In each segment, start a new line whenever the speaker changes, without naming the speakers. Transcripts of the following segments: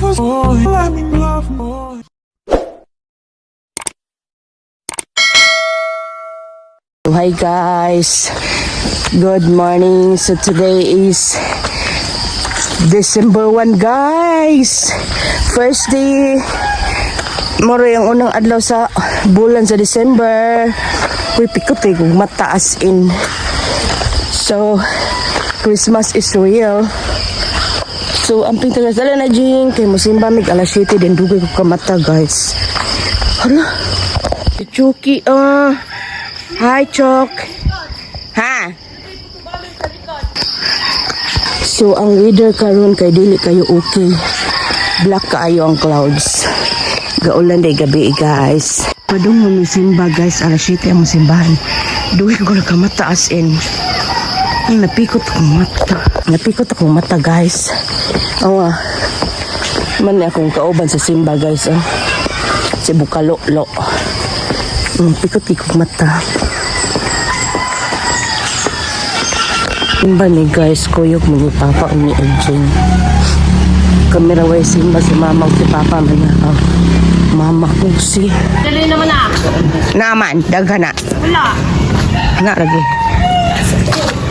Oh, let me love more.
Hi guys, good morning. So today is December 1, guys. First day, moro yung unang adlaw sa bulan sa December. Uy, pikot eh, kung mataas in. So, Christmas is real. So, ang pintagasala na jing, kay musimba mig alas 7 din, dugay ko kamata, guys. Hala, si Chucky, ah. Hi, Chok. Ha? So, ang weather karon kay dili kayo okay. Black kaayo ang clouds. Gaulan day gabi, guys. Padung mo simba, guys, alas 7 ang simbahan. Duhi ko nakamata as in. Ay, napikot akong mata. Napikot akong mata, guys. Awa. Man na akong kauban sa simba, guys. Oh. Si Bukalo lo. Pikot ikong mata. Simba ni guys, kuyog mo ni Papa o ni Edjing. Kamera way simba si Mama o si Papa man na. Oh. Mama ko si.
Dali naman na.
Naman, daghan na.
Wala.
Na lagi. Thank you.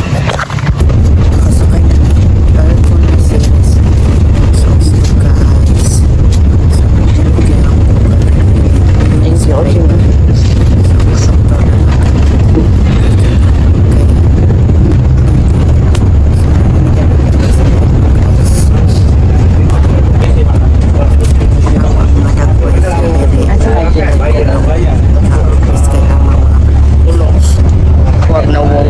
Wag na wag.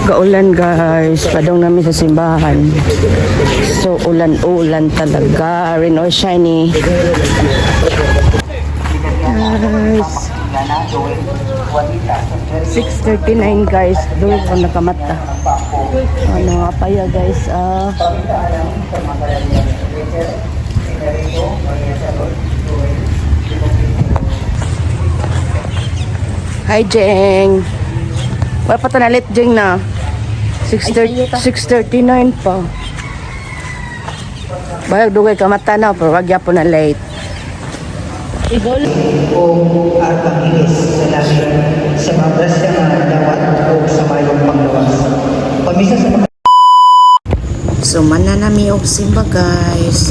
Gaulan guys, padong namin sa simbahan. So ulan-ulan talaga, rain or shiny. Guys. 6:39 guys, doon ko nakamata. Ano nga pa ya guys, ah. Hi Jeng. Wala pa nalit Jeng na. 6:30 6:39 pa. Bayag dugay ka mata na pero wag gyapon na late.
O arkangeles sa langit sa mga grasya nga dawat o sa mayong panglawas. Pamisa sa mga
So mana na mi og simba guys.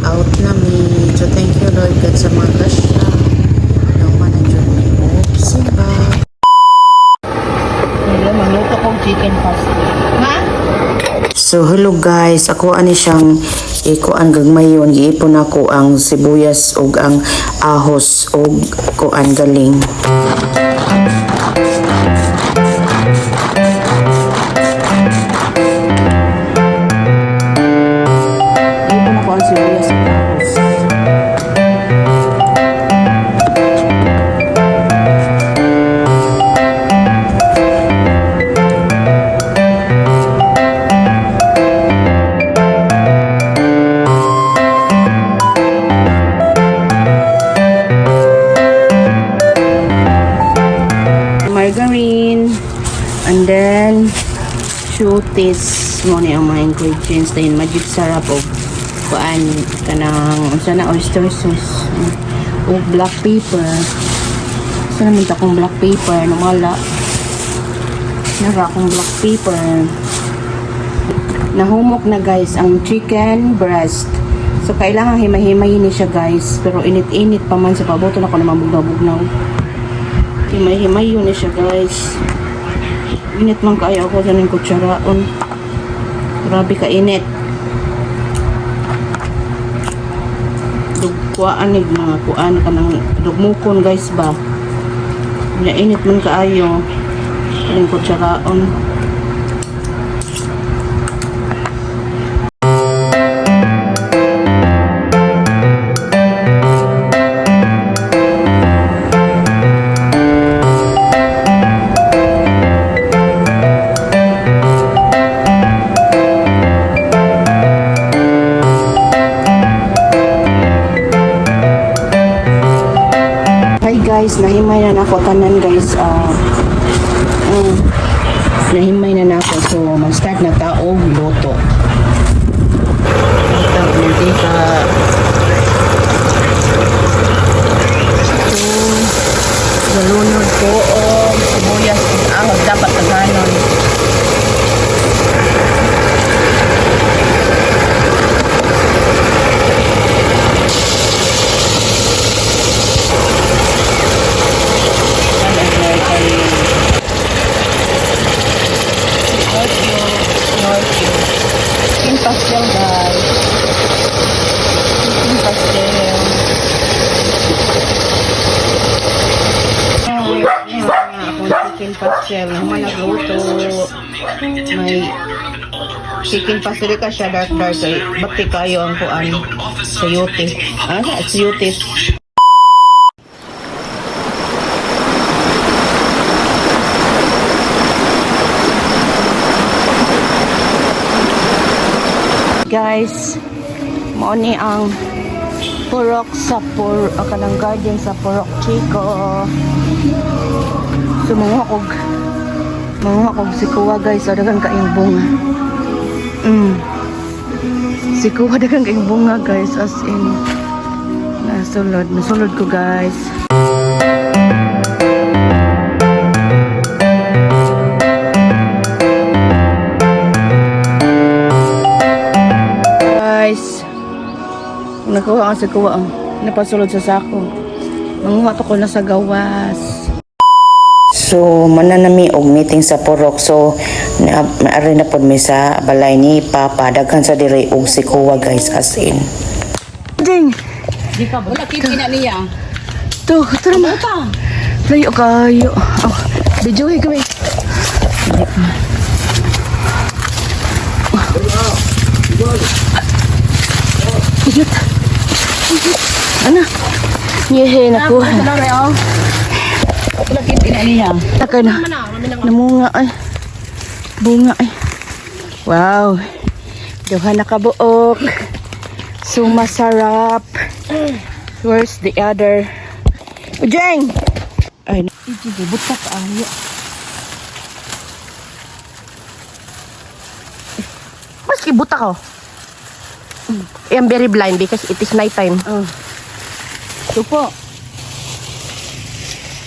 Out na mi. So thank you Lord God sa mga grasya. No mana jud mi og simba.
Magluto kong chicken pasta.
So hello guys, ako ani siyang ikuan gagmayon, giipon ako ang sibuyas ug ang ahos ug kuan galing.
Ipon ako ang sibuyas at ahos. Margarine and then shooties mo ni ang mga ingredients, then magic sarap og kuan kanang unsa na, oyster sauce ug black pepper. Sa naman ta akong black pepper, nawala nara akong black pepper. Nahumok na guys ang chicken breast, so kailangan himay-himayin ni siya guys, pero init-init pa man sa pabuto na ko na mabugnaw-bugnaw. Himay-himay yun na siya guys. Init man kaya ako sa ning kutsaraon. Grabe ka init. Dugkuan ni mga kuan kanang dugmukon guys ba. Nya init man kaayo. Kaning kutsaraon. Hi guys, nahimay na nako tanan guys. Nahimay na nako. So
Mag-start na ta og luto. Ito, mantika. So, nalunod ko og sibuyas ug ahog dapat taganon. Chicken pastel, guys. Chicken pastel. Akong chicken pastel. Human nagluto. May chicken pastel ka siya dark dark. Kay bakti kayo ang kuan sayote. Ah, sayote.
Guys, mao ni ang purok sa pur kanang garden sa Purok Chico. So manguha kog sikuwa, guys, so daghan kaayong bunga. Sikuwa, daghan kaayong bunga, guys, as in nasulod, nasulod ko, guys. Guys, nakuha ang sikuwa ang napasulod sa sako. Manguha to ko na sa gawas.
So, mana nami og meeting sa Purok. So, na, naari na pod mi sa balay ni Papa. Daghan sa diri og sikuwa, guys, as in.
Ding!
Wala kit na niya.
To, tara na. Layo kayo. Oh, video eh kami. Iyot. Iyot. Ano? Yehe, nakuha.
Wala kit na niya.
Taka na. Namunga ay. Bunga ay. Wow. Duha na kabuok. Sumasarap. Where's the other? Ujeng! Ay, iji, butak ayo.
Maski buta ko. I am very blind because it is night time.
Oh. Tupo.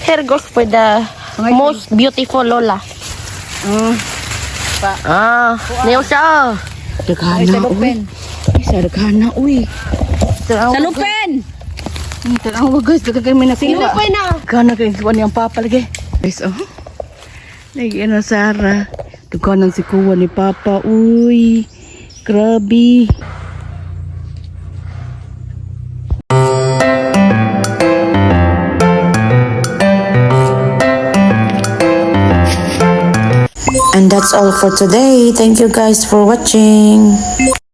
Here goes for the most beautiful lola. Ah, niyo siya.
Daghana, uy. Ay, sa daghana, uy.
Sa lupen!
Tanawa, guys, daghan kayo may nakuha.
Silupen na!
Daghan na kayo kuha niyang papa lagi. Guys, oh. Lagi na Sarah. Daghan ang sikuwa ni Papa, uy. Grabe.
And that's all for today. Thank you guys for watching.